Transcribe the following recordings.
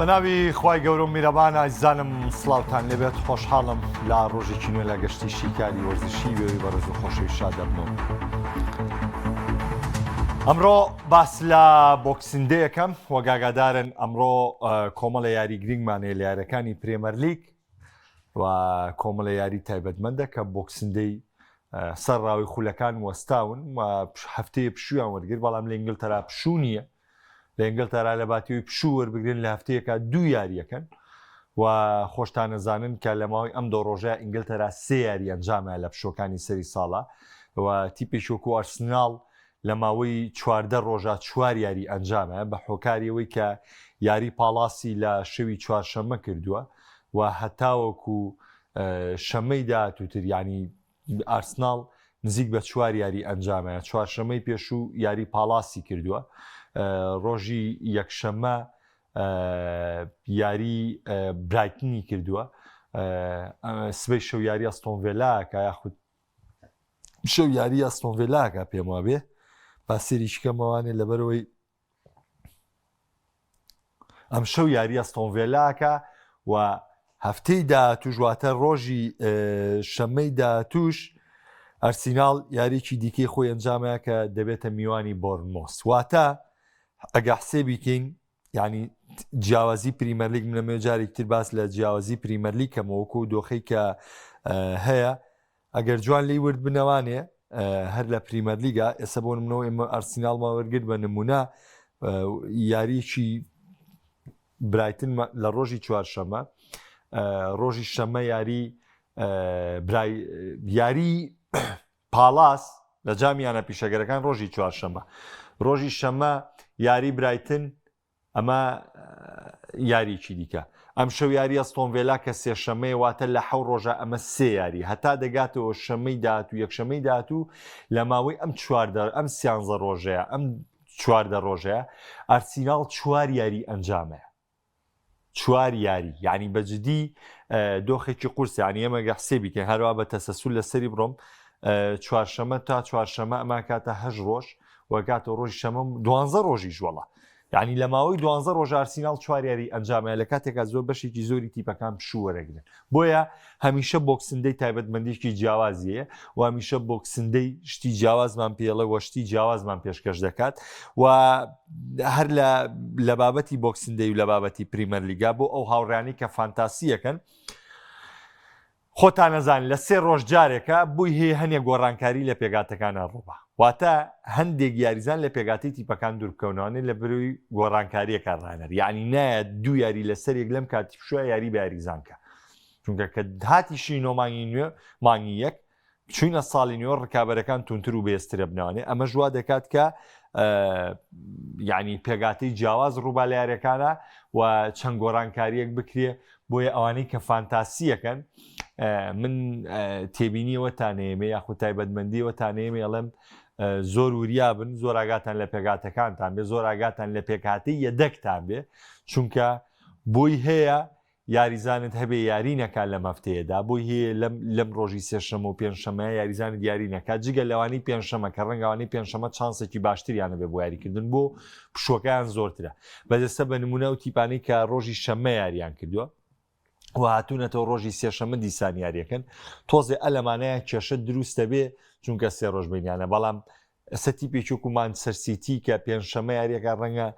بە ناوی خوای گەورە و میرەبان ئازیزانم سڵاوتان لێبێت خۆشحاڵم لە ڕۆژێکی نوێ لە گەشتی شیکاری وەرزشی وێوی بەڕێز و خۆشەویست شاد دەبم. ئەمڕۆ باس لە Boxing Day ەکەم وەک ئاگادارن ئەمڕۆ کۆمەڵە یاری گرنگمان هەیە لە یاریەکانی پرێمەرلیگ و کۆمەڵە یاری تایبەتمەندە کە Boxing Day سەر ڕاوی خولەکان وەستاون و هەفتەیە پشویان وەرگر بەڵام لە ئینگلتەرا پشوو نییە لە ئینگلتەرا لە باتیەوەی پشوو وەربگرن لە هەفتەیەکە دوو یاریەکەن و خۆشتانەزانن کە لە ماوەی ئەم دۆ ڕۆژە ئینگلتەرا سێ یاری ئەنجامە لە پشوەکانی سەری ساڵە و تیپێکی وەکو ئەرسناڵ لە ماوەی 14 ڕۆژە چوار یاری ئەنجامە بە هۆکاری ئەوەی کە یاری پاڵاسی لە شەوی چوارشەممە کردووە و هەتاوەکو شەمەی داهاتووتر یانی ئارسناڵ نزیک بە چوار یاری ئەنجامە چوارشەمەی پێشوو یاری پاڵاسی کردووە ڕۆژی یەکشەممە یاری برایتنی کردووە سبەی شەو یاری ئەستۆن ڤێلاکە یاخود شەو یاری ئەستۆن ڤێلاکە پێم وابێ با سێریش کەمەوانێ لەبەرەوەی ئەمشەو یاری ئەستۆن ڤێلاکە و هەفتەی داهاتوش واتە ڕۆژی شەمەی داهاتوش ئەرسیناڵ یاریکی دیکەی خۆی ئەنجامەیە کە دەبێتە میوانی بۆرنمۆس واتە ئەگە حسێبی کەین ینی جیاوازی پریمەرلیگ منەمێ جارێک تر باس لە جیاوازی پریمەرلی کەمەوەکو دۆخی کە هەیە ئەگەر جوان لێی ورد بنەوانێ هەر لە پریمەرلیگا ئێستا بۆ نمونەوە ئێمە ئەرسیناڵمان وەرگرت بە نمونە یاریی برایتن لە ڕۆژی چوارشەمە ڕۆژی شەمە یاری یاری پاڵاس لە جامیانە پیشەگەرەکان ڕۆژی چوارشەمە ڕۆژی شەمە یاری برایتن ئەمە یاریی دیکە. ئەمشەو یاری ئەستۆن ڤێلا کە سێشەممەیە واتە لە حەو ڕۆژە ئەمە سێ یاری هەتا دەگاتەوە شەممەی داهاتوو یەکشەممەی داهاتوو لە ماوەی ئەم چواردە ئەم سیانزە ڕۆژەیە ئەم چواردە ڕۆژەیە ئارسیناڵ چوار یاری ئەنجامەیە چوار یاری یعنی بە جدی دۆخێکی قورس یعنی ئێمە گە حسێبی کەین هەروە بە تەسەسول لەسەری بڕۆم چوارشەمە تا چوارشەمە ئەما کاتە هەش ڕۆژ وەکاتەوە ڕۆژی شەمە دوانزە ڕۆژیش وەڵا یانی لە ماوەی دوانزە ڕۆژ ئارسیناڵ چوار یاری ئەنجامەیە لە کاتێکا زۆر بەشێکی زۆری تیپەکان پشوو وەرەگرن بۆیە هەمیشە Boxing Day تایبەتمەندیکی جیاوازیە و هەمیشە Boxing Day شتی جیاوازمان پێڵێ وە شتی جیاوازمان پێشکەش دەکات و هەر لە لە بابەتی Boxing Day و لە بابەتی پریمەرلیگا بۆ ئەو هاوڕیانی کە فانتاسیەکەن خۆتان ئەزانن لە سێ ڕۆژ جارێکە بۆی هەیە هەنێک گۆڕانکاری لە پێکهاتەکانا ڕووبا واتە هەندێک یاریزان لە پێکهاتەی تیپەکان دووربکەونەوانێ لە بەرەوی گۆڕانکاریەکە ڕانەر یعنی نایەت دوو یاری لەسەر یەک لەم کاتی پشوە یاری بە یاریزان کە چونکە کە هاتیشی نۆ مانگی نوێ مانگی یەک چوینە ساڵی نوێ ڕکابەرەکان تونتر و بێسترە بنوانێ ئەمەش وا دەکات کە یعنی پێگاتەی جیاواز ڕووبا لە یاریەکانە و چەند گۆڕانکاریەک بکرێ بۆیە ئەوانەی کە فانتاسیەکەن من تێبینیەوە تانەیەمێ یاخود تایبەتمەندیەوە تانەیەمێ ئەڵێم زۆر وریابن زۆر ئاگاتان لە پێگاتەکانتان بێ زۆر ئاگاتان لە پێکهاتەی یەدەکتان بێ چونکە بۆی هەیە یاریزانت هەبێ یاری نەکات لەم هەفتەیەدا، بۆی هەیە لەم لەم ڕۆژی سێشەممە و پێنجشەممەیە یاریزانت یاری نەکات، جگە لەوانەی پێنجشەممە کە ڕەنگە ئەوانەی پێنجشەممە چانسێکی باشتریان هەبێ بۆ یاریکردن بۆ پشووەکەیان زۆرترە بەجەستە بە نمونە ئەو تیپانەی کە ڕۆژی شەممە یاریان کردووە و هاتوونەتەوە ڕۆژی سێشەممە دیسان یاریەکەن تۆزێ ئەلەمانەیە کێشە دروست دەبێ چونکە سێ ڕۆژ بینیانە بەڵام ئێستا تیپێکی وەکو مانچستەر سیتی کە پێنجشەممە یاریەکە ڕەنگە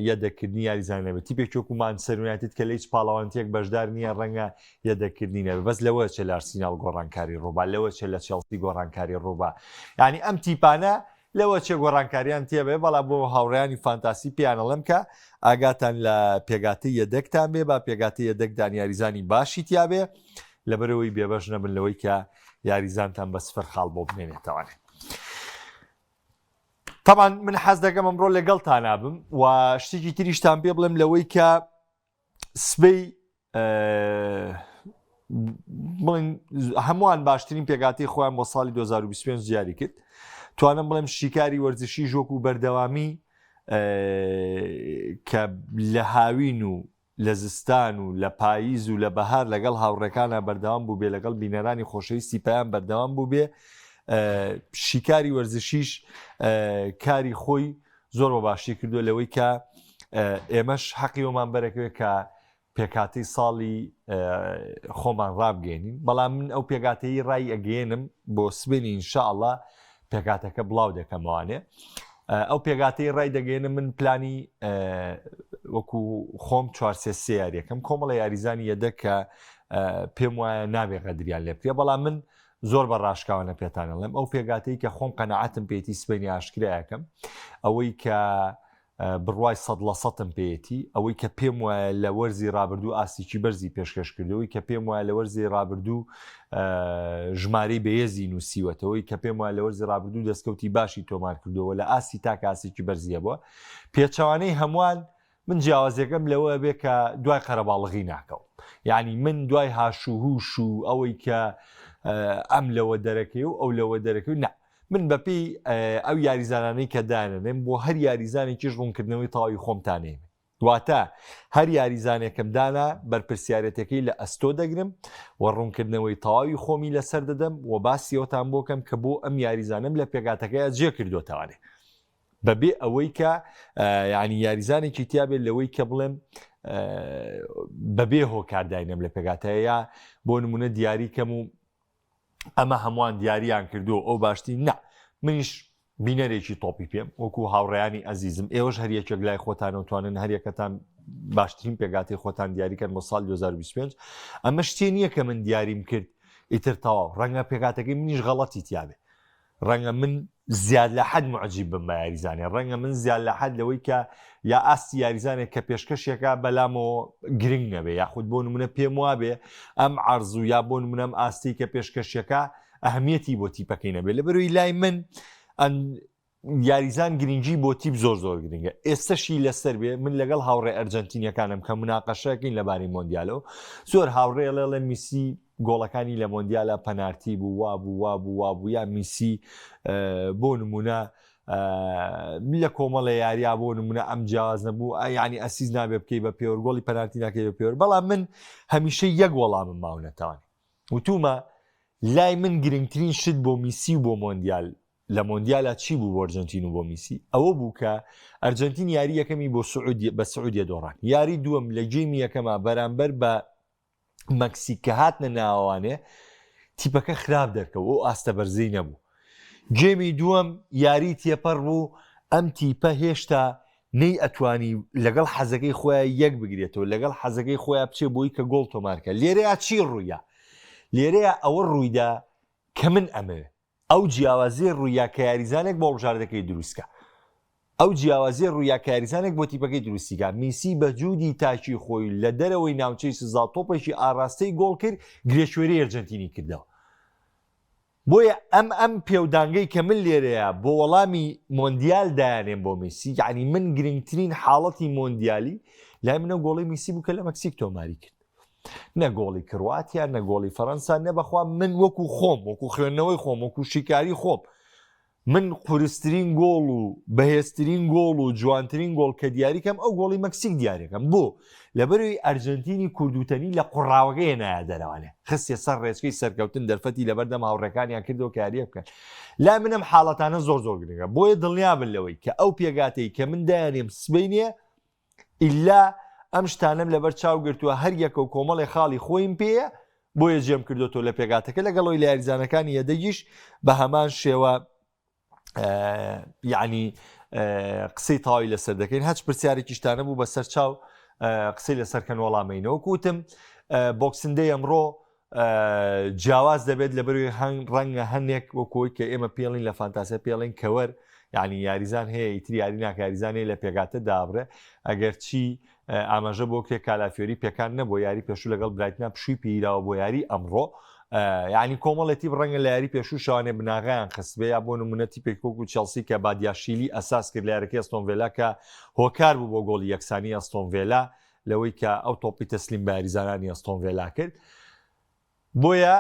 یەدەکردنی یاریزان نەبێت تیپێکی وەکو مانچستەر یونایتد کە لە هیچ پاڵەوانتیەک بەشدار نییە ڕەنگە یەدەکردنی نەبێت بەس لەوە چێ لە ئارسیناڵ گۆڕانکاری ڕووبا لەوە چێ لە چێڵسی گۆڕانکاری ڕووبا یعنی ئەم تیپانە لەوە چێ گۆڕانکاریان تێبێ بەڵام بۆ هاوڕیانی فانتاسی پێیان ئەڵێم کە ئاگاتان لە پێگاتی یەدەکتان بێ با پێگاتی یەدەکدان یاریزانی باشی تیاابێ لەبەرەوەی بێبەش نەبن لەوەی کە یاریزانتان بە سفر خاڵ بۆ بمێنێتەوانێ تاوان من حەز دەکەم ئەمڕۆ لەگەڵتان نابم و شتێکی تریشتان پێ بڵێم لەوەی کە سبەی بڵین هەمووان باشترین پێگاتی خۆیان بۆ ساڵی 2025 دیاری کرد توانم بڵێم شیکاری وەرزشی ژۆک و بەردەوامی کە لە هاوین و لە زستان و لە پاییز و لە بەهار لەگەڵ هاوڕێکانا بەردەوام بووبێ، لەگەڵ بینەرانی خۆشەویستی پەیام بەردەوام بووبێ، شیکاری وەرزشیش کاری خۆی زۆر بە باشی کردووە لەوەی کە. ئێمەش حەقی ئەومان بەرەکەوێت کە پێکهاتەی ساڵی خۆمان ڕابگەێنین بەڵام من ئەو پێکاتەی ڕای ئەگەێنم بۆ سبێنی انشاءله پێکاتەکە بڵاو دەکەمەوانێ ئەو پێگاتەی ڕای دەگەێنم من پلانی وەکو خۆم چوارسێ سێ یاریەکەم کۆمەڵە یاریزانی یەدە کە پێم وایە نابێ غەدریان لێ بکرێ بەڵام من زۆر بە ڕاشکاوانە پێتان ئەڵێم ئەو پێگاتەی کە خۆم قەنەعەتم پێێتی سبەینی ئاشکرایەکەم ئەوەی کە بڕوای سەد لە سەتم پێیەتی، ئەوەی کە پێم وایە لە وەرزی رابردوو ئاستێکی بەرزی پێشکەش کردەوەی کە پێم وایە لە وەرزی رابردوو ژمارەی بەهێزی نووسیوەتەوەی کە پێم وایە لە وەرزی رابردوو دەستکەوتی باشی تۆمار کردەوە لە ئاستی تاکە ئاستێکی بەرزیە بووە پێچەوانەی هەمووان من جیاوازیەکەم لەوە بێ کە دوای قەرەباڵغی ناکەوم یعنی من دوای هاشوهوش و ئەوەی کە ئەم لەوە دەرەکەی و ئەو لەوە دەرەکەی نا من بەپێی ئەو یاریزانانەی کە دانەنێم بۆ هەر یاریزانێکیش ڕوونکردنەوەی تەواوی خۆمتان نێمێ واتە هەر یاریزانێکم دانا بەرپرسیارەتەکەی لە ئەستۆ دەگرم و ڕوونکردنەوەی تەواوی خۆمی لەسەر دەدەم و باسی ئەوتان بۆکەم کە بۆ ئەم یاریزانم لە پێکاتەکەی جێ کردوتەوانێ بەبێ ئەوەی کە ینی یاریزانێکی تیاابێت لەوەی کە بڵێم بەبێ هۆکارداینەم لە پێگاتەیە یا بۆ نمونە دیاری کەم و ئەمە هەمووان دیاریان کردو ئەو باشترین نا منیش بینەرێکی تۆپی پێم وەکو هاوڕێیانی ئەزیزم ئێوەش هەر یەکێک لای خۆتانەوە توانن هەریەکەتان باشترین پێگاتی خۆتان دیاریکەن بۆ ساڵ 2025 ئەمە شتێ نییە کە من دیاریم کرد ئیتر تەواو ڕەنگە پێکاتەکەی منیش غەڵەتی تیاابێ ڕەنگە من زیاد لە حەد موعجیب بم بە یاریزانێ ڕەنگە من زیاد لە حەد لەوەی کە یا ئاستی یاریزانێک کە پێشکەشێکە بەلامەوە گرنگ نەبێ یاخود بۆ نمونە پێم وابێ ئەم عرض و یا بۆ نمونە ئەم ئاستی کە پێشکەشەکە ئەهمیەتی بۆ تیپەکەی نەبێ لە بەروی لای من ئەن یاریزان گرنگی بۆ تیپ زۆر زۆر گرنگە ئێستەشی لەسەر بێ من لەگەڵ هاوڕێ ئەرجنتینیەکانم کە مناقەشەکەین لەبارەی مۆندیالەوە زۆر هاوڕێ ڵێڵێ میسی گۆڵەکانی لە مۆندیالا پەنارتی بوو وابوو وابوو وابوو یا میسی بۆ نمونە لە کۆمەڵە یاریا بۆ نمونە ئەم جیاواز نەبوو ینی ئەسیز نابێ بکەی بە پێوەر گۆڵی پەنارتی ناکەی بە پێوەر بەڵام من هەمیشە یەک وەڵامم ماونەتەوانی وتومە لای من گرنگترین شت بۆ میسی و بۆ مۆندیال لە مۆندیالا چی بوو بۆ ئەرجەنتین و بۆ میسی ئەوە بوو کە ئەرجەنتین یاری یەکەمی بۆ سعودیە بە سعودیە دۆڕان یاری دووەم لە game ی یەکەما بەرامبەر بە مەکسیک کە هاتنە ناوانێ تیپەکە خراپ دەرکەوت ئەو ئاستە بەرزەی نەبوو game ی دووەم یاری تێپەڕ بوو ئەم تیپە هێشتا نەی ئەتوانی لەگەڵ حەزەکەی خۆیان یەک بگرێتەوە لەگەڵ حەزەکەی خۆیان بچێ بۆی کە گۆڵ تۆمارکە لێرەیە چی ڕوویا لێرەیە ئەوە ڕوویدا کە من ئەمەوێ ئەو جیاوازیەی ڕوویا کە یاریزانێک بۆ هەڵبژاردەکەی دروستکا. ئەو جیاوازیەی ڕوویا کە یاریزانێک بۆ تیپەکەی دروستیکا. میسی بە جودی تاکی خۆی لە دەرەوەی ناوچەی سزا تۆپێکی ئاڕاستەی گۆڵ کرد، گرێکوێرەی ئەرجەنتینی کردەوە. بۆیە ئەم ئەم پێودانگەی کە من لێرەیا بۆ وەڵامی مۆندیال دایانێم بۆ میسی، یەعنی من گرنگترین حاڵەتی مۆندیالی لای من ئەو گۆڵەی میسی بوو کە لە مەکسیک تۆماری کرد. نە گۆڵی کرواتیا نە گۆڵی فەرەنسا نە بەخوا من وەکو خۆم وەکو خوێندنەوەی خۆم وەکو شیکاری خۆم من قورسترین گۆڵ و بەهێزترین گۆڵ و جوانترین گۆڵ کە دیاریکەم ئەو گۆڵی مەکسیک دیارەکەم بۆ لەبەروی ئەرجنتینی کوردوتەنی لە قوڕاوەکەی نایە دەرەوانێ خستە سەر ڕێچکەی سەرکەوتن دەرفەتی لەبەردەم هاوڕێکانیان کردەوە کاریە بکەن لا منم حاڵەتانە زۆر زۆر گرنگە بۆیە دڵنیابن لەوەی کە ئەو پێگاتەی کە من دایانێم سبینێ ئیلا ئەم شتانەم لەبەر چاو گرتووە هەر یەکە و کۆمەڵێ خاڵی خۆیم پێیە بۆیە جێم کردوتەوە لە پێگاتەکە لەگەڵەوەی لە یاریزانەکانی یەدەگیش بە هەمان شێوە یعنی قسەی تەواوی لەسەر دەکەین هەچ پرسیارێکیشتانە بوو بەسەر چاو قسەی لەسەر کەن وەڵامینەوە کوتم Boxing Day ئەمڕۆ جیاواز دەبێت لە بەروی هەنگ ڕەنگە هەنێک وەکۆی کە ئێمە پێڵین لە فانتاسە پێڵین کەوەر یعنی یاریزان هەیە ئیتر یاری ناکە یاریزان هەیە لە پێگاتە دابڕێ ئەگەر چی ئاماژە بۆ کرێ کالافیۆری پێکان نەبوو یاری پێشوو لەگەڵ برایتنا پشووی پیراوە بۆ یاری ئەمڕۆ یعنی کۆمەڵێتی ڕەنگە لە یاری پێشوو شوانێ بناغیان خستبێ یا بۆ نمونە تیپێک وەکو چێڵسی کە بادیاشیلی ئەساس کرد لە یاریەکەی ئەستۆن ڤێلا کە هۆکار بوو بۆ گۆڵی یەکسانی ئەستۆن ڤێلا لەوەی کە ئەو تۆپی تەسلیم بە یاریزانانی ئەستۆن ڤێلا کرد بۆیە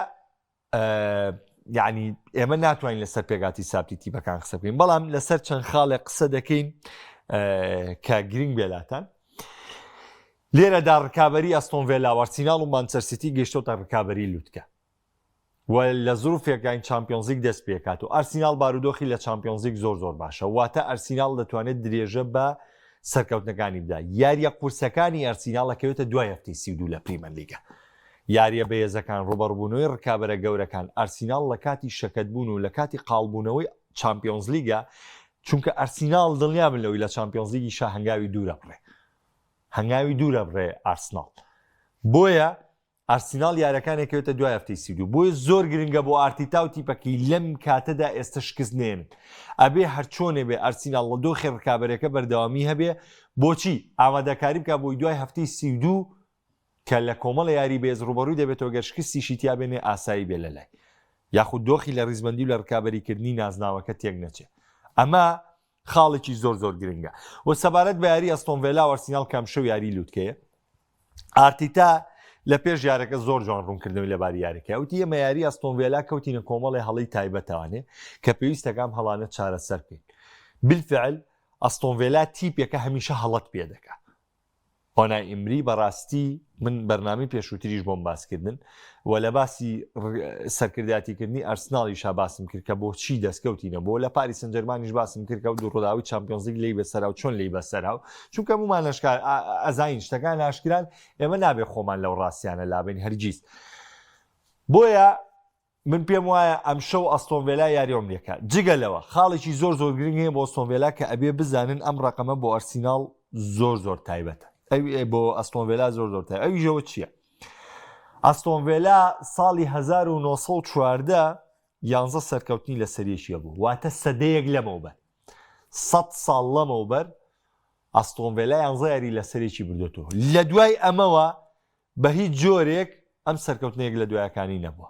یعنی ئێمە ناتوانین لەسەر پێگاتی سابتی تیپەکان قسە بکەین بەڵام لەسەر چەند خاڵێک قسە دەکەین کە گرنگ بێلاتان لێرەدا ڕکابی ئەستۆن ڤێلا وارسیناڵ و مانچەر سیتی گەشتۆتە ڕکابی لوتکە و لە زروفێکاین چامپیۆنزیک دەست پێکات و ئەرسیناڵ بارودۆخی لە چامپیۆنزیک زۆر زۆر باشە واتە ئەرسیناڵ دەتوانێت درێژە بە. سەرکەوتنەکانی بدا. یارییە قورسەکانی ئەرسیناڵ ئەکەوێتە دوای هەفتەی 32 لە پریمەرلیگە. یارییە بەهێزەکان، ڕووبەڕووبوونەوەی ڕکابەرە گەورەکان، ئەرسیناڵ لە کاتی شەکەتبوون و لە کاتی قاڵبوونەوەی چامپیۆنزلیگە، چونکە ئەرسیناڵ دڵنیابن لەوەی لە چامپیۆنزلیگیشا هەنگاوی دوورە بڕێ. هەنگاوی دوورە بڕێ ئارسناڵ. بۆیە ئارسیناڵ یارەکان ئەکەوێتە دوای هەفتەی 32 بۆیە زۆر گرنگە بۆ ئارتیتا و تیپەکەی لەم کاتەدا ئێستا شکست نێنن ئەبێ هەرچۆنێ بێ ئارسیناڵ لە دۆخی ڕکابەرەکە بەردەوامی هەبێ بۆچی ئامادەکاری بکە بۆی دوای هەفتەی 32 کە لە کۆمەڵە یاری بێز ڕوبەڕووی دەبێتەوە گەر شکستیشی تیا بێنێ ئاسایی بێ لەلای یاخود دۆخی لە ڕیزبندی و لە ڕکابەریکردنی نازناوەکە تێک نەچێ ئەمە خاڵێکی زۆر زۆر گرنگە و سەبارەت بە یاری ئەستۆن ڤێلا و ئەرسیناڵ کە ئەمشەو یاری لوتکەیە ئارتیتا لە پێش یارەکە زۆر جوان ڕوونکردنەوەی لەباری یاریەکە وتی ئێمە یاری ئەستۆن ڤێلا کەوتینە کۆمەڵی هەڵەی تایبەتەوانێ کە پێویستەکەم هەڵانە چارەسەر بکەین بالفعل ئەستۆن ڤێلا تیپێکە هەمیشە هەڵەت پێ دەکا ئۆنای ئیمری بەڕاستی من بەرنامەی پێشووتریش بۆم باسکردن و لە باسی سەرکردایەتیکردنی ئەرسناڵیشا باسم کرد کە بۆچی دەستکەوتی نەبوو لە پاریس سنجەرمانیش باسم کرد کە دوو ڕووداوی چامپیۆنزلیگ لی بەسەرا و چۆن لی بەسەرا و چونکە هەموومان ئەشکار ئەزانین شتەکان ئاشکران ئێمە نابێ خۆمان لەو ڕاستیانە لابین هەرگیز بۆیە من پێم وایە ئەمشەو ئەستۆن ڤێلا یاری عومرێکە. جگە لەوە خاڵێکی زۆر زۆر گرنگ هەیە بۆ ئەستۆن ڤێلا کە ئەبێ بزانن ئەم ڕەقەمە بۆ ئەرسیناڵ زۆر زۆر تایبەتە. ئەوی بۆ ئەستۆن ڤێلا زۆر زۆر تایبەت. ئەویش ئەوە چییە؟ ئەستۆن ڤێلا ساڵی 1914 یانزە سەرکەوتنی لەسەر یەکی هەبوو. واتە سەدەیەک لەمەوبەر. 100 ساڵ لەمەوبەر ئەستۆن ڤێلا یانزە یاری لەسەر یەکی بردۆتەوە. لە دوای ئەمەوە بە هیچ جۆرێک ئەم سەرکەوتنە یەک لە دوایەکانی نەبووە.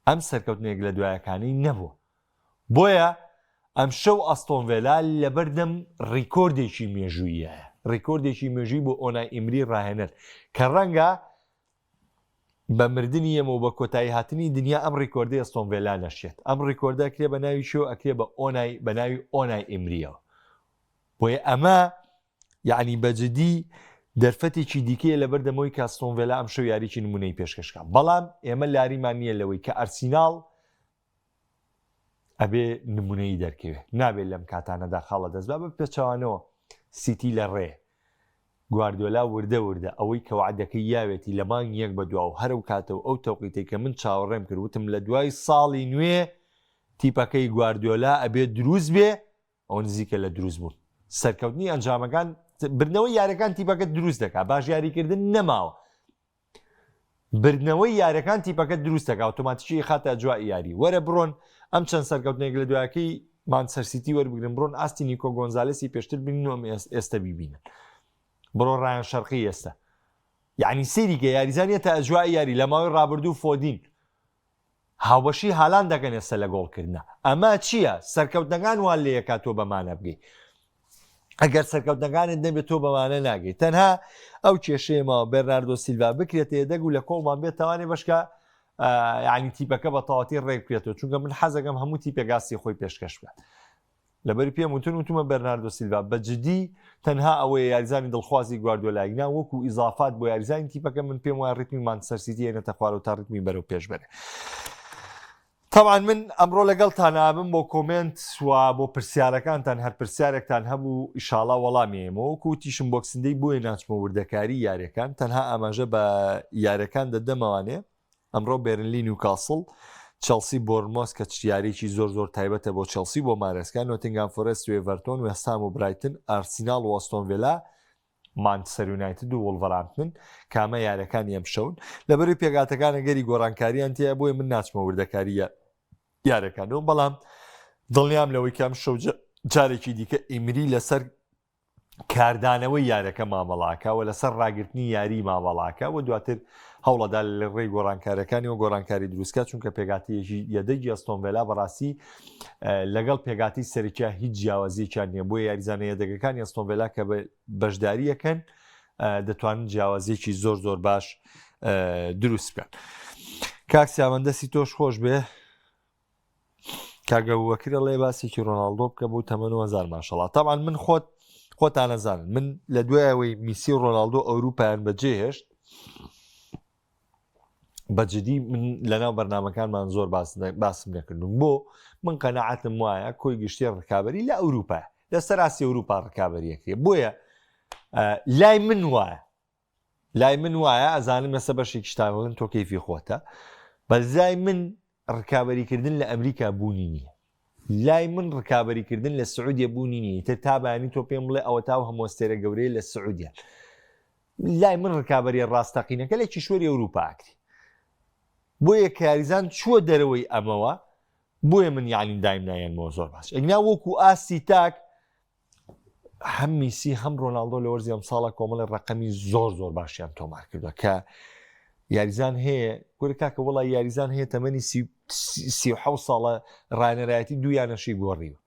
ئەم سەرکەوتنە یەک لە دوایەکانی نەبووە. بۆیە ئەمشەو ئەستۆن ڤێلا لەبەردەم ڕیکۆردێکی مێژووییە. ڕیکۆردێکی مێژووی بۆ ئۆنای ئیمری ڕاهێنەر کە ڕەنگە بە مردنی ئێمە و بە کۆتایی هاتنی دنیا ئەم ڕیکۆردەی ئەستۆن ڤێلا نەشێت. ئەم ڕیکۆردە ئەکرێ بە ناوی کێ و ئەکرێ بە ئۆنای بە ناوی ئۆنای ئیمریەوە. بۆیە ئەمە یەعنی بە جدی دەرفەتێکی دیکەیە لەبەر دەمەوەی کە ئەستۆن ڤێلا ئەمشەو یاریی نمونەیی پێشکەش بکات بەڵام ئێمە لاریمان نییە لەوەی کە ئەرسیناڵ ئەبێ نمونەیی دەرکەوێت نابێت لەم کاتانەدا خاڵە دەست با بە پێچەوانەوە سیتی لە ڕێ گواردیۆلا وردە وردە ئەوەی کە وعدەکەی یاوێتی لە مانگ یەک بە دوا و هەرو کاتە و ئەو تەوقیتەی کە من چاوەڕێم کرد وتم لە دوای ساڵی نوێ تیپەکەی گواردیۆلا ئەبێ دروست بێ ئەوە نزیکە لە دروست بوون. سەرکەوتنی ئەنجامەکان بردنەوەی یاریەکان تیپەکە دروست دەکات باش یاریکردن نەماوە بردنەوەی یاریەکان تیپەکە دروست دەکات ئۆتۆماتیکی خاتە جوای یاری وەرە بڕۆن ئەم چەند سەرکەوتنێک لە دوایەکەی مانچستەر سیتی وەربگرن بڕۆن ئاستی نیکۆ گۆنزالێسی پێشتر بینن و ئەم ئێستا بیبینن بڕۆ ڕایان شەرقی ئێستا یعنی سەیری کە یاریزانە تا ئەجوای یاری لە ماوەی ڕابردوو فۆدین هاوبەشی هالاند دەکەن ئێستا لە گۆڵکردنا ئەمە چییە سەرکەوتنەکان وان لێ یەکا تۆ بەمانە بگەی ئەگەر سەرکەوتنەکانت نەبێت تۆ بەمانە ناگەی تەنها ئەو کێشەیە ماوە بەرناردۆ سیلڤا بکرێتە یەدەگ و لە کۆڵمان بێت توانێ بەشکە یعنی تیپەکە بە تەواتی ڕێک بکرێتەوە چونکە من حەزەکەم هەموو تیپێک ئاستی خۆی پێشکەش بکات لەبەری پێم وتن وتومە بەرناردۆ سیلڤا بە جدی تەنها ئەوەیە یاریزانی دڵخوازی گواردیۆلای نا وەکو ئیزافات بۆ یاریزانی تیپەکە من پێم وایە ڕیتمی مانچستەر سیتی هێنێتە خوارەوە تا ڕیتمی بەرەو پێش بەرێ. طبعا من ئەمڕۆ لەگەڵتان ئابم بۆ comment و بۆ پرسیارەکانتان هەر پرسیارێکتان هەبوو ئیشاڵا وەڵامی ئێمەوە وەکو وتیشم Boxing Day بۆیە ناچمە وردەکاری یاریەکان تەنها ئاماژە بە یاریەکان دەدەمەوانێ ئەمڕۆ بێرنلی نیوکاسڵ، چێڵسی بۆرنمۆس کە یارییەکی زۆر زۆر تایبەتە بۆ چێڵسی بۆ مارێسکا، نۆتینگهام فۆرێست و ئێڤەرتۆن، وێستهام و برایتن، ئارسیناڵ و ئەستۆن ڤێلا، مانچستەر یونایتد و وڵڤەرامپتن کامە یارییەکانی ئەمشەون. لەبەرەی پێکهاتەکان ئەگەری گۆڕانکارییان تیایە بۆیە من ناچمە وردەکاری یارییەکانەوە بەڵام دڵنیام لەوەی کە ئەمشەو جارێکی دیکە ئیمری لەسەر کاردانەوەی یارەکە مامەڵاکە و لەسەر ڕاگرتنی یاری مامەڵاکە و دواتر هەوڵەدا لە ڕێی گۆڕانکارەکانی و گۆڕانکاری دروستکە چونکە پێگاتیەکی یەدەگی ئەستۆن ڤێلا بەڕاستی لەگەڵ پێگاتی سەرکیا هیچ جیاوازیەکیان نییە بۆ یاریزانە یەدەگەکانی ئەستۆن ڤێلا کە بەشداریەکەن دەتوانن جیاوازیەکی زۆر زۆر باش دروست بکەن. کاک سیامەند دەستی تۆش خۆش بێ کاک ئەبوبەکر ئەڵێ باسێکی ڕۆناڵدۆ بکە بۆ تەمەن و هەزار ماشەڵا تاوان من خۆت خۆتان نەزانن من لە دوایەوەی میسی و ڕۆناڵدۆ ئەوروپایان بەجێهێشت بەجدی من لەناو بەرنمەکانمان زۆر باسم نەکردم بۆ من قەنەعەتم وایە کۆی گشتی ڕکابی لە ئەوروپا. لەسەر ئاستی ئەوروپا ڕکابەریەکرێ بۆیە لای من وایە لای من وایە ئەزانم ەسە بەشێکیشتان ئەڵێن تۆ کەیفی خۆتە بەس لای من ڕکابەریکردن لە ئەمریکا بوونی نییە لای من ڕکابەریکردن لە سعودیە بوونی نییە تر تا بەیانی تۆ پێم بڵێ ئەوە تاو هەمۆستێرە گەورەیە لە سعودیە لای من ڕکابەریە ڕاستەقینەکە لە کیشوەری ئەوروپا ئەکری بۆیە کە یاریزان چووە دەرەوەی ئەمەوە بۆیە من یعنی دایم نایەنمەوە زۆر باش ئەگنا وەکو ئاستی تاک هەم میسی هەم ڕۆناڵدۆ لە وەرزی ئەمساڵە کۆمەڵی ڕقەمی زۆر زۆر باشیان تۆمار کردووە کە یاریزان هەیە کورە کاکە وڵی یاریزان هەیە تەمەنی سی ساڵە ڕانەرایەتی دوو یانەشی گۆڕیوە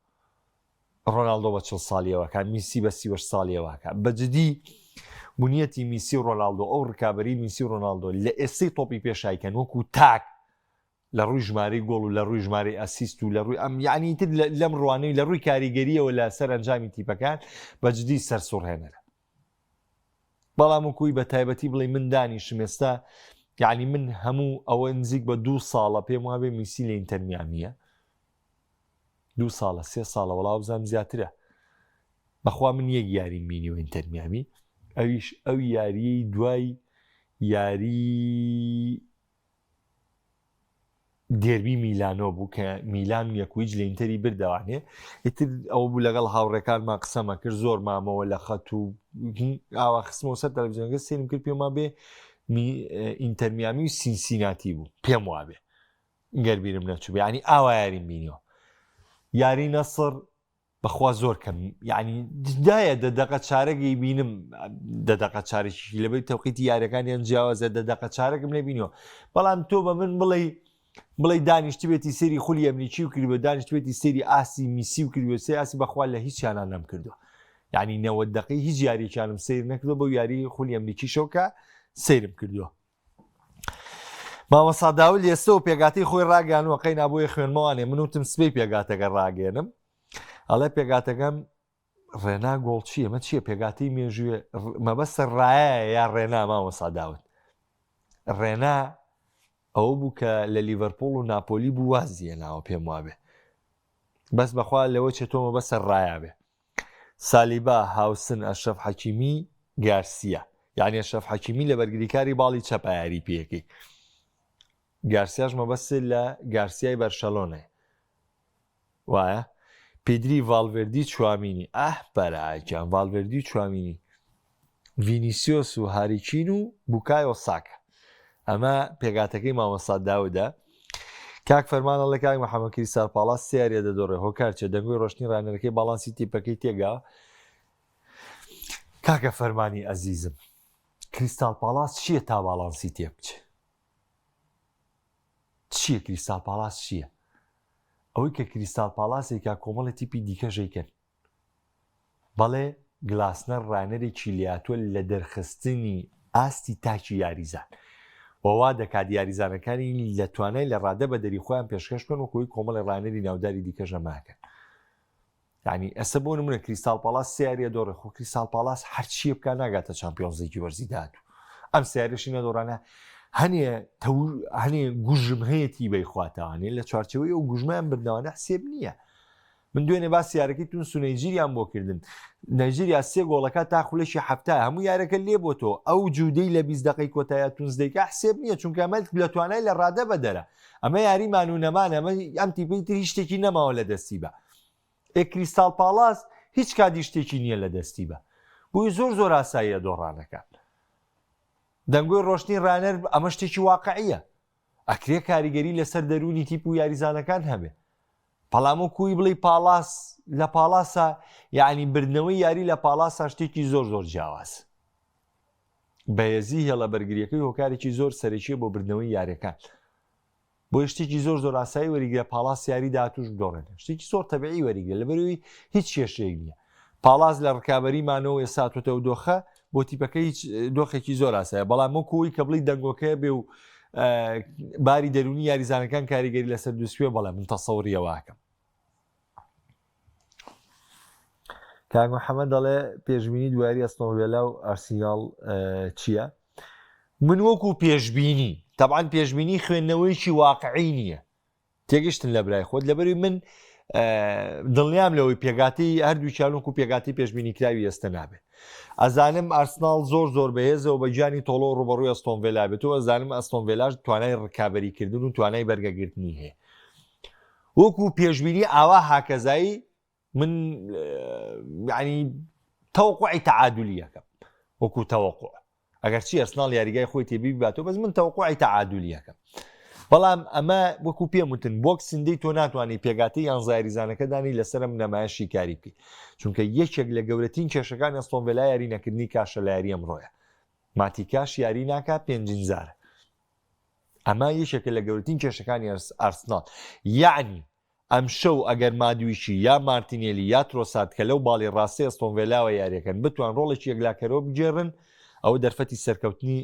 ڕۆناڵدۆ بە چڵ ساڵیەوەکە میسی بە سیوەش ساڵیەوەکە بەجددی بنیەتی میسی و ڕۆناڵدۆ ئەو ڕکابی میسی و ڕۆناڵدۆ لە ئێستەی تۆپی پێشایکەن وەکو تاک لە ڕووی ژمارەی گۆڵ و لە ڕووی ژمارەی ئەسیست و لە ڕووی ئەم یعنی تر لەم ڕوانەی لە ڕووی کاریگەریەوە لە سەر ئەنجامی تیپەکان بە جدی سەرسوڕهێنەرە بەڵام وکوی بە تایبەتی بڵێ من دانیشم ئێستا یعنی من هەموو ئەوە نزیک بە دوو ساڵە پێم وابێ میسی لە ئینتەرمیامیە دوو ساڵە سێ ساڵە وەڵا بزانم زیاترە بەخوا من یەک یاریم بینیوە ئینتەرمیامی ئەویش ئەو یاریەی دوای یاری دێربی میلانۆ بوو کە میلان یەکویج لە ئینتەری بردەوانێ ئیتر ئەوە بوو لەگەڵ هاوڕێکانمان قسەمە کرد زۆر مامەوە لە خەت و ئاوا خستمەوە سەر تەلەڤزیۆنەکە سێرم کرد پێم وابێ ئینتەرمیامی و سینسیناتی بوو پێم وابێ گەر بیرم نەچوو ینی ئاوا یاریم بینیەوە یاری نەسڕ بەخوا زۆر کەم یعنی دایە دە دەقە چارەگەی بینم دە دەقە چارێکی لەبەری تەوقیتی یاریەکانیان جیاوازە دە دەقە چارەکم نەبینیوە بەڵام تۆ بە من بڵێ بڵێ دانیشتبێتی سێری خولی ئەمریکی و کردوە دانیشتبێتی سێری ئاسی میسی و کردوە سێ ئاسی بەخوا لە هیچیانان نەم کردووە یعنی نەوە دقی هیچ یاریێکیانم سیر نەکردوە بۆ یاری خولی ئەمریکی شەوکە سەیرم کردووە مامۆستا داول ئێستەوە پێگاتەی خۆی ڕاگەیانوە قەی نابۆیە خوێنمەوانێ من وتم سبەی پێگاتەکە ڕاگەێنم ئەڵێ پێگاتەکەم ڕێنا گۆڵ چییە مە چییە پێگاتی مێژوێ مەبەستە ڕایە یا ڕێنا مامۆستا داود ڕێنا ئەوە بوو کە لە لیڤەرپۆل و ناپۆلی بوو وازیە ناوە پێم وابێ بەس بەخوا لەوە چێ تۆمە بەسەر ڕایا بێ سالیبا، هاوسن، ئەشرەف حەکیمی، گارسیا. یانی ئەشرەف حەکیمی لە بەرگریکاری باڵی چەپە یاری پێیەکەی. گارسیاش مەبەست لە گارسیای بەرشەلۆنەیە. وایە؟ پیدری ڤالڤێردی چوامینی. ئاه بەراگیان ڤالڤێردی چوامینی. ڤینیسیۆس و هاریکین و بوکایۆ ساکا ئەمە پێکهاتەکەی مامۆستا داودە کاک فەرمان ئەڵێ کاک محەممەد کریستال پاڵاس سێ یاریە دەدۆڕێ هۆکار چیە دەنگۆی ڕۆشتنی ڕانەرەکەی باڵانسی تیپەکەی تێگا کاکە فەرمانی ئەزیزم کریستال پاڵاس چییە تا باڵانسی تێ بچێ چییە کریستال پاڵاس چییە ئەوەی کە کریستال پاڵاسێکا کۆمەڵی تیپی دیکەژەیکەن بەڵێ گلاسنەر ڕانەرێکی لێهاتووە لە دەرخستنی ئاستی تاکی یاریزان و وا دەکات یاریزانەکانی لە توانای لە ڕادە بەدەری خۆیان پێشکەش بکەن وەکو ئەوەی کۆمەڵی ڕانەری ناوداری دیکەش ئەمە ئەکەن. یعنی ئێستا بۆ نمونە کریستال پاڵاس سێ یاریە دۆڕێ خۆ کریستال پاڵاس هەرچیە بکا ناگاتە چامپیۆنز لیگی وەرزی داهاتوو ئەم سیارەشی نەدۆڕانە هەنێ هەنێ گوژم هەیەتی بەیخواتەوانێ لە چوارچەوەی ئەو گوژمیان بردنەوانە حسێب نییە من دوێنێ باسی یارەکەی تونس و نەیجیریام بۆ کردن نەیجیریا سێ گۆڵەکە تا خولەکی حەفتا هەموو یارەکە لێ بۆتەوە ئەو جوودەی لە 20 دقەی کۆتایە تونس دەیکا حسێب نییە چونکە ئەمە لە توانای لە ڕادە بەدەرە ئەمە یاریمان و نەمان ئەمە ئەم تیپەی تر هیچ شتێکی نەماوە لە دەستی بە ئێ کریستاڵ پاڵاس هیچ کاتی شتێکی نییە لە دەستی بە بۆی زۆر زۆر ئاساییە دۆڕانەکان دەنگۆی ڕۆشتنی ڕانەر ئەمە شتێکی واقعیە ئەکرێ کاریگەری لەسەر دەروونی تیپ و یاریزانەکان هەبێ بەڵام وەکوی بڵێی پاڵاس لە پاڵاسا یعنی بردنەوەی یاری لە پاڵاسا شتێکی زۆر زۆر جیاواز بەهێزی هێڵە بەرگریەکەی هۆکارێکی زۆر سەرەکیە بۆ بردنەوەی یاریەکان بۆ شتێکی زۆر زۆر ئاسایی وەریگرە پاڵاس یاری داهاتوش بدۆڕێنێ شتێکی زۆر تەبیعی وەریگرە لەبەروی هیچ کێشەیەک نییە پاڵاس لە ڕکابەری مانەوە ئێستا هاتووەتە ئەو دۆخە بۆ تیپەکە هیچ دۆخێکی زۆر ئاسایە بەڵام وەکوی کە بڵی دەنگۆکەیە بێ و باری دەرونی یاریزانەکان کاریگەری لەسەر دوسوێ بەڵێ من تەسەوریەوەکەم کاک محەممەد دەڵێ پێشبینی دواری ئەستۆنڤێلا و ئارسیناڵ چییە؟ من وەکو پێشبینی تەبعەن پێشبینی خوێندنەوەیکی واقعی نییە تێگەشتن لە برای خۆت لەبەروی من دڵنیام لەوەی پێگاتی هەردووکیان وەکو پێگاتی پێشبینیکراوی ئێستا نابێت ئەزانم ئارسناڵ زۆر زۆر بەهێزەوە بە گیانی تۆڵۆ ڕوبەڕووی ئەستۆن ڤێلا بێت و ئەزانم ئەستۆن ڤێلاش توانای ڕکابەریکردن و توانای بەرگەگرتنی هەیە وەکو پێشبینی ئاوا هاکەزایی من ینی تەوقعی تەعادلیەکەم وەکو تەوەقع ئەگەرچی ئەرسناڵ یاریگای خۆی تێبی بباتەوە بەس من تەوەقوعی تەعادولیەکەم بەڵام ئەمە وەکو پێم وتن Boxing Day تۆ ناتوانانی پێگاتی یان یاریزانەکە دانی لەسەرم نەمایە شیکاری بکەیت چونکە یەکێک لە گەورەترین کێشەکان ئەستۆن ڤێلا یاری نەکردنی کاشە لە یاری ئەمڕۆیە ماتی کاش یاری ناکا پێنجین زارە ئەمە یەکێکە لە گەورەترین کێشەکانی ئارسناڵ یعنی ئەمشەو ئەگەر مادویکی یا مارتینێلی یا ترۆسارد کە لەو باڵی ڕاستەی ئەستۆن ڤێلاوە یاریەکەن بتوان ڕۆڵێکی یەکلاکەرەوە بگێڕن ئەوە دەرفەتی سەرکەوتنی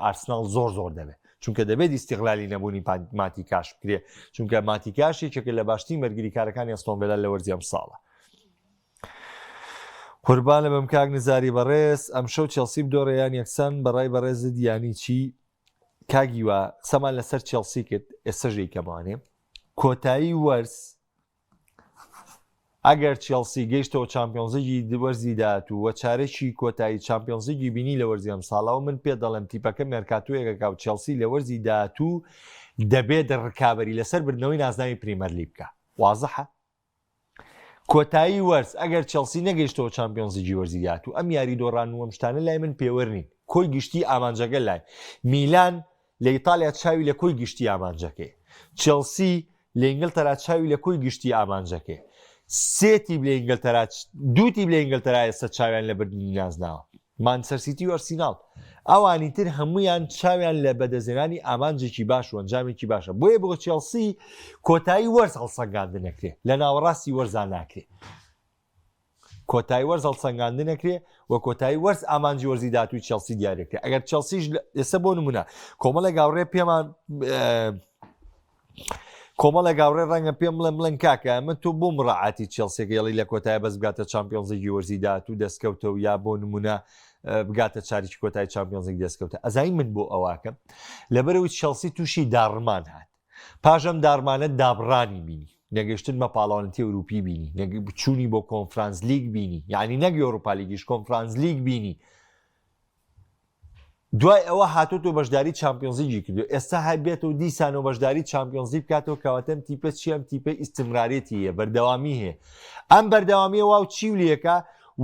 ئارسناڵ زۆر زۆر دەبێت چونکە دەبێت ئیستیغلالی نەبوونی ماتی کاش بکرێ چونکە ماتی کاش یەکێکە لە باشترین بەرگریکارەکانی ئەستۆن ڤێلا لە وەرزی ئەمساڵە. قوربانە بم کاک نزاری بەڕێز ئەمشەو چێڵسی بدۆڕێ یان یەکسان بەڕای بەڕێزت یانی چی کاک هیوا قسەمان لەسەر چێڵسی کرد ئێستەش دەیکەمانێ کۆتایی وەرز ئەگەر چێڵسی گەیشتەوە چامپیۆنزیگی وەرزی داهاتوو و چارەکی کۆتایی چامپیۆنزیگی بینی لە وەرزی ئەمساڵەوە من پێ دەڵێم تیپەکە مێرکاتۆیەکەکە و چێڵسی لە وەرزی داهاتوو دەبێت ڕکابەری لەسەر بردنەوەی نازناوی پریمەرلیگ بکە وازحە کۆتایی وەرز ئەگەر چێڵسی نەگەیشتەوە چامپیۆنزلیگی وەرزی داهاتوو ئەم یاری دۆڕان و ئەم شتانە لای من پێوەر نین کۆی گشتی ئامانجەکە لای میلان لە ئیتالیا چاوی لە کۆی گشتی ئامانجەکەی چێڵسی لە ئینگلتەرا چاوی لە کۆی گشتی ئامانجەکەی سێ تیپ لە ئینگلتەرا دوو تیپ لە ئینگلتەرا ئێستا چاویان لە بردنی نازناوە مانچستەر سیتی و ئەرسیناڵ، ئەوانی تر هەموویان چاویان لە بەدەستهێنانی ئامانجێکی باش و ئەنجامێکی باشە، بۆیە بۆ چێڵسی کۆتایی وەرز هەڵسەنگاندن ئەکرێ، لە ناوەڕاستی وەرزا ناکرێ. کۆتایی وەرز هەڵسەنگاندن ئەکرێ و کۆتایی وەرز ئامانجی وەرزی داهاتووی چێڵسی دیارەکرێ. ئەگەر چێڵسیش ئێستا بۆ نمونە کۆمەڵێک هاوڕێ پێمان کۆمەڵێک هاوڕێ ڕەنگە پێم بڵێن بڵێن کاکە ئەمە تۆ بۆ مڕاعاتی چێڵسیەکە یڵی لە کۆتای بەس بگاتە چامپیۆنزیگی وەرزی داهاتوو دەستکەوتە و یا بۆ نمونە بگاتە چاریکی کۆتای چامپیۆنزیگ دەستکەوتە ئەزای من بۆ ئەوواکەم لەبەرەوەی چێڵسی تووشی داڕمان هات پاشەم داڕمانە دابڕانی بینی نەگەشتن بە پاڵەوانەتی ئەوروپی بینی چوونی بۆ کۆنفرانس لیگ بینی یعنی نەک یۆروپا لیگیش کۆنفرانس لیگ بینی دوای ئەوە هاتۆتەوە بەشداری چامپیۆنزلیگی کردو ئێستا هەر بێتەوە دیسانەوە بەشداری چامپیۆنزلیگ بکاتەوە کەواتە ئەم تیپە چی ئەم تیپە ئیستمرارێتی هەیە بەردەوامی هەیە ئەم بەردەوامیە واو چی و لێکا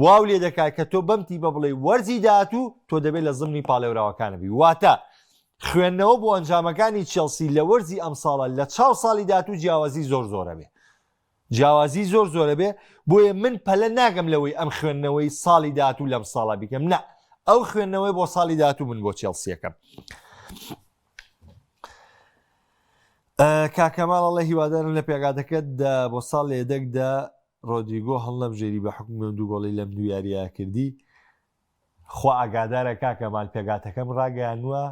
واو لێ دەکات کە تۆ بەم تیپە بڵێ وەرزی داهاتوو تۆ دەبێت لە زمنی پاڵێوراوەکانە بی واتە خوێندنەوە بۆ ئەنجامەکانی چێڵسی لە وەرزی ئەمساڵە لە چاو ساڵی داهاتوو جیاوازی زۆر زۆرە بێ جیاوازی زۆر زۆرە بێ بۆیە من پەلە ناگەم لەوەی ئەم خوێندنەوەی ساڵی داهاتوو لەم ساڵە بیکەم نا ئەو خوێندنەوەی بۆ ساڵی داهاتوو من بۆ چێڵسیەکەم کاکەماڵ ئەڵێ هیوادارم لە پێگاتەکەتدا بۆ ساڵ لە یەدەکدا ڕۆدریگۆ هەڵنەبژێری بە حکومی ئەو دوو گۆڵی لەم دوو یاریە کردی خوا ئاگادارە کاکە مال پێگاتەکەم ڕاگەیانوە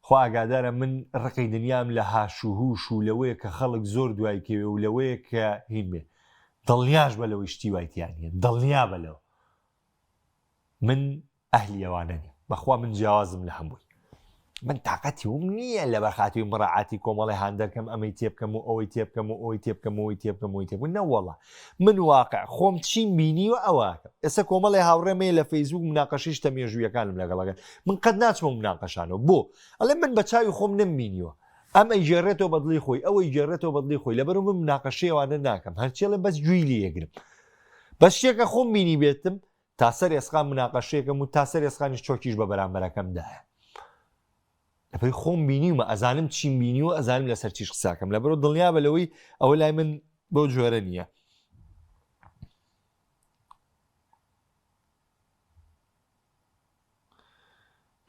خوا ئاگادارە من ڕقی دنیام لە هاش و هوش و لەوەیە کە خەڵک زۆر دوای کەوێ و لەوەیە کە هین بێ دڵنیاش بە لەوەی شتی وای تیا نیە دڵنیا بە لەوە من ئەهلی ئەوانە نیم بەخوا من جیاوازم لە هەمووی من تاقەتی وم نییە لە بەخاتی مڕعاتی کۆمەڵی هاندەرکەم ئەمەی تێبکەم و ئەوەی تێبکەم و ئەوەی تێبکەم ئەوەی تێبکەم ئەوەی تێبکەم نەوەڵا من واقع خۆم چیم بینیوە ئەوەکەم ئێستا کۆمەڵی هاوڕێم هەیە لە فەیسبوک مناقەشەی شتە مێژوویەکانم لەگەڵەکەن من قەت ناچمە مناقەشانەوە بۆ ئەڵێ من بە چاوی خۆم نەمبینیوە ئەم ئەیگێڕێتەوە بە دڵی خۆی ئەوەی گێڕێتەوە بە دڵی خۆی لەبەر من مناقەشەی ئەوانە ناکەم هەرچێڵێ بەس گوێی لێ یەگرم بەس شتێکە خۆم بینی بێتم تا سەر ئێسقان مناقەشەیەکەم و تا سەر ئێسقانیش چۆکیش بە بەرامبەرەکەم دایە لەبەر خۆم بینیومە ئەزانم چیم بینیوە ئەزانم لەسەر چیش قساکەم لەبەرو دڵنیا بە لەوەی ئەوە لای من بەو جۆرە نییە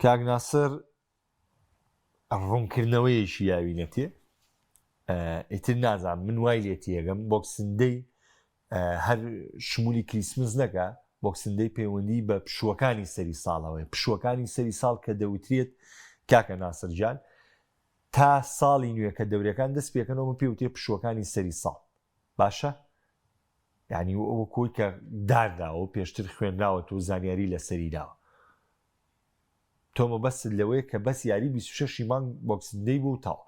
کاک ناسر ڕوونکردنەوەیەکی یاوینەتێ ئیتر نازانم من وای لێ تێگەم Boxing Day هەر شمولی کریسمس نەکا Boxing Day پەیوەندی بە پشووەکانی سەری ساڵەوەی پشووەکانی سەری ساڵ کە دەوترێت کاکە ناسر گیان تا ساڵی نوێ کە دەورەکان دەست پێکەنەوە من پێوتێ پشووەکانی سەری ساڵ باشە یعنی وەکۆی کە دارداوە پێشتر خوێنراوە و زانیاری لەسەری داوە تۆ مەبەستت لەوەیە کە بەس یاری 26 مانگ Boxing Day بوو تاو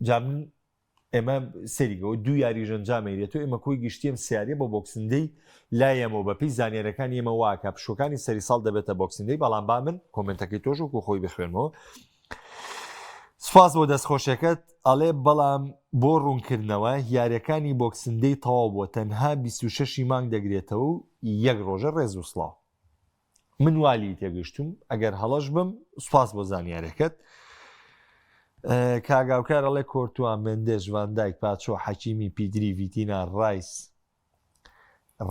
جا من. ئێمە سەریگەوە دوو یاریش ئەنجام ئەیرێتەوە ئێمە کۆی گشتی ئەم سیاریە بۆ Boxing Day لای ئێمەوە بەپێی زانیاریەکانی ئێمە واکە پشوەکانی سەری ساڵ دەبێتە Boxing Day بەڵام با من کۆمنتەکەی تۆش وەکو خۆی بخوێنمەوە سپاس بۆ دەستخۆشیەکەت ئەڵێ بەڵام بۆ ڕوونکردنەوە یاریەکانی Boxing Day تەواو بووە تەنها 26 مانگ دەگرێتەوە و یەک ڕۆژە ڕێز و سڵاو من وا لێی تێگەشتوم ئەگەر هەڵەش بم سوپاس بۆ زانیارەکەت کاگاوکار ئەڵێ کۆرتوا مندێش ڤاندایک پاچۆ حەکیمی پیدری ڤیتینا ڕایس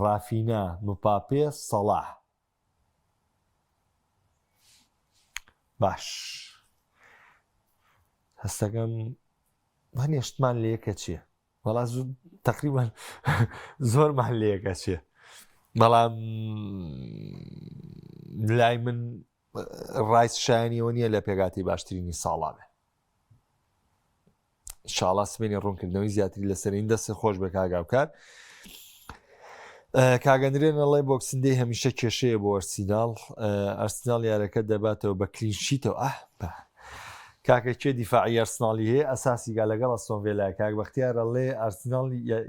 ڕافینا مپاپێ سەڵاح باش هەستەکەم هەنێشتمان لەیەکە چییە وەڵا زوو تقریبا زۆرمان لێک ئەچێ بەڵام لای من ڕایس شایانیەوە نییە لە پێگاتی باشترینی ساڵا بێ شاڵا سمێنی ڕوونکردنەوەی زیاتری لەسەرین دەست خۆش بە کاگاوکار کاگەندرێن ئەڵێ Boxing Day هەمیشە کێشەیە بۆ ئەرسیناڵ ئەرسناڵ یارەکە دەباتەوە بە clean sheet ەوە ئاه کاکە کێ دیفاعی ئەرسناڵی هەیە ئەساسی گا لەگەڵ ئەستۆن ڤێلا کاک بەختیار ئەڵێ ئەرسناڵ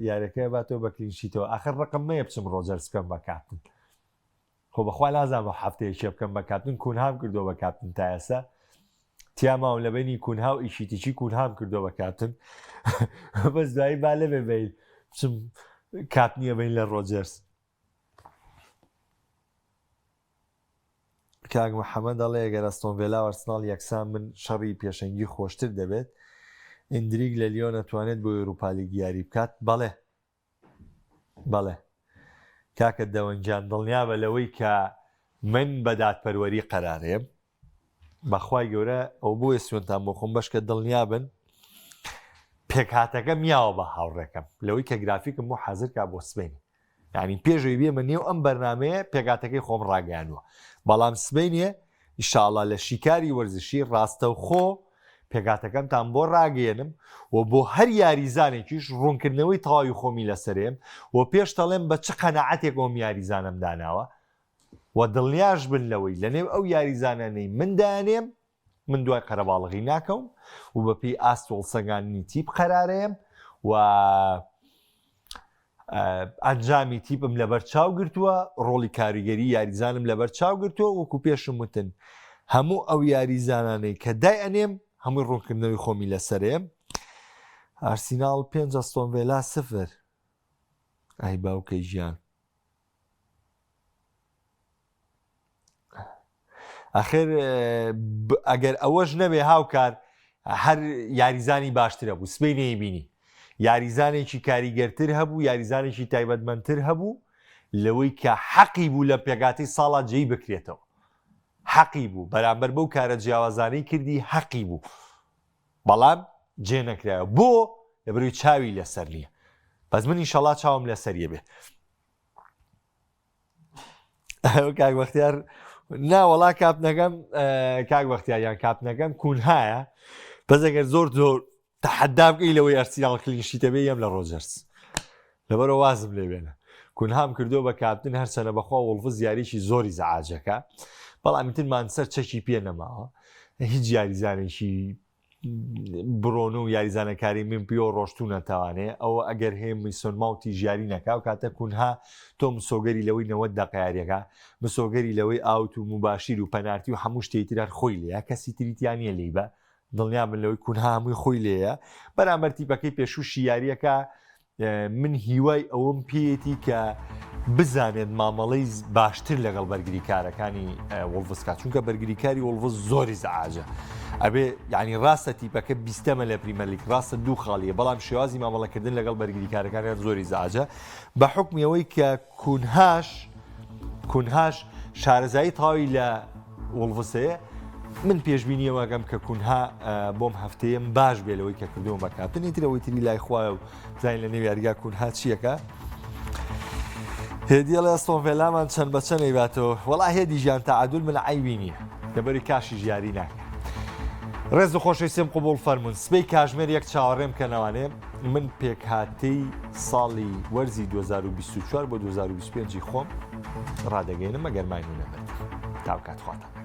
یاریەکە باتەوە بە clean sheet ەوە ئاخر ڕقم مەیە بچم ڕۆجەرز بکەم بە کاپتن خۆ بەخوا نازانم هەفتەیە کێ بکەم بە کاپتن کونهام کردووە بە کاپتن تا ئێستا تیاماوم لە بینی کونها و ئیشیتیچی کونهام کردووە بە کاپتن بەس دوایی با لەبێ بین بچم کاپتنیە بین لە ڕۆجەرز کاک محەمەد ئەڵێ گەر ئەستۆن ڤێلا و ئەرسناڵ یەکسان بن شەڕی پێشەنگی خۆشتر دەبێت. ئیندریک لە لیۆن ئەتوانێت بۆ یۆروپالیگ یاری بکات؟ بەڵێ بەڵێ کاکە دەوەن گیان دڵنیابە لەوەی کە من بە دادپەروەری قەرارێم بەخوای گەورە ئەو بۆیە سوێنتان بۆ خۆم بەشکە دڵنیابن پێکهاتەکەم یاوە بە هاوڕێکەم لەوەی کە گرافیکم بۆ حەزرکا بۆ سبەینێ یانی پێشەوەی بێمە نێو ئەم بەرنمەیە پێکاتەکەی خۆم ڕاگەیانوە بەڵام سبینێ ئیشاڵا لە شیکاری وەرزشی ڕاستەوخۆ پێکاتەکەمتان بۆ ڕاگەێنم و بۆ هەر یاریزانێکیش ڕوونکردنەوەی تەواوی خۆمی لەسەرێم و پێش تەڵێم بە چ قەنەعەتێک ئەوم یاریزانم داناوە و دڵنیاش بن لەوەی لەنێو ئەو یاریزانانەی من دانێم من دوای قەرەباڵغی ناکەوم و بەپێی ئاست و هەڵسەنگاندنی تیپ قەرارەیەم و ئەنجامی تیپم لەبەر چاو گرتووە ڕۆڵی کاریگەری یاریزانم لەبەر چاو گرتووە وەکو پێشم وتن هەموو ئەو یاریزانانەی کە دای ئەنێم هەمووی ڕوونکردنەوەی خۆمی لەسەرێ ئارسیناڵ پێنج ئەستۆن ڤێلا سفر ئای باوکەی ژیان ئەخر ئەگەر ئەوەش نەبێ هاوکار هەر یاریزانی باشترە بوو سبەی نەیبینی یاریزانێکی کاریگەرتر هەبوو یاریزانێکی تایبەتمەندتر هەبوو لەوەی کە حەقی بوو لە پێگاتی ساڵا جێی بکرێتەوە حەقی بوو بەرامبەر بەو کارە جیاوازانەی کردی حەقی بوو بەڵام جێ نەکرایەوە بۆ لەبەروی چاوی لەسەر نییە بەس من ئینشەڵا چاوم لەسەریە بێ کاک بەختیار نا وەڵا کاپنەکەم کاک بەختیار یان کاپنەکەم کونهایە بەس ئەگەر زۆر زۆر تەحەدا بکەی لەوەی ئەرسیناڵ clean sheet ە بێ یەم لە ڕۆجەرز لەبەرەوە وازم لێ بێنە کونهام کردو بە کاپتن هەرچەنە بەخوا وڵڤز یاریی زۆری زەعاجەکە بەڵام ئیتر مانچستەر چەکی پێ نەماوە هیچ یاریزانێکی برۆنۆ و یاریزانەکاری میمپیۆ ڕۆشتوونە تاوانێ ئەوە ئەگەر هەیە میسۆن ماونتی ژیاری نەکا و کاتە کونها تۆ مسۆگەری لەوەی 90 دقە یاریەکە مسۆگەری لەوەی ئاوت و موباشیر و پەنارتی و هەموو شتێکی تر هەر خۆی لێیە کەسی تری تیا نییە لێی بە دڵنیا بن لەوەی کونها هەمووی خۆی لێیە بەرامبەر تیپەکەی پێشووشی یاریەکە من هیوای ئەوەم پێیەتی کە بزانێت مامەڵەی باشتر لەگەڵ بەرگریکارەکانی وڵڤز کا چونکە بەرگریکاری وڵڤز زۆری زعاجە ئەبێ یعنی ڕاستە تیپەکە بیستەمە لە پریمەرلیگ ڕاستە دوو خاڵیە بەڵام شێوازی مامەڵەکردن لەگەڵ بەرگریکارەکانیان زۆری زعاجە بە حکمی ئەوەی کە کونهاش کونهاش شارەزایی تەواوی لە وڵڤس هەیە من پێشبینی ئەوەکەم کە کونها بۆم هەفتەیەم باش بێ لەوەی کە کردووم بە کاپتن ئیتر ئەوەی تری لای خوایە و زانین لە نێو یاریگا کونها چیەکە هێدی ئەڵێ ئەستۆن ڤێلامان چەند بە چەند ئەیباتەوە وەڵا هێدی ژیان تەعادول من عەیبی نییە لەبەری کاشی ژیاری ناکە ڕێز و خۆشەویستیم قبوڵ فەرمونون سبەی کاژمێر یەک چاوەڕێم کەنەوانێ من پێکهاتەی ساڵی وەرزی 2024 بۆ 2025 خۆم ڕادەگەێنم ئەگەر ماین و نەمردم تاو کات خواتان.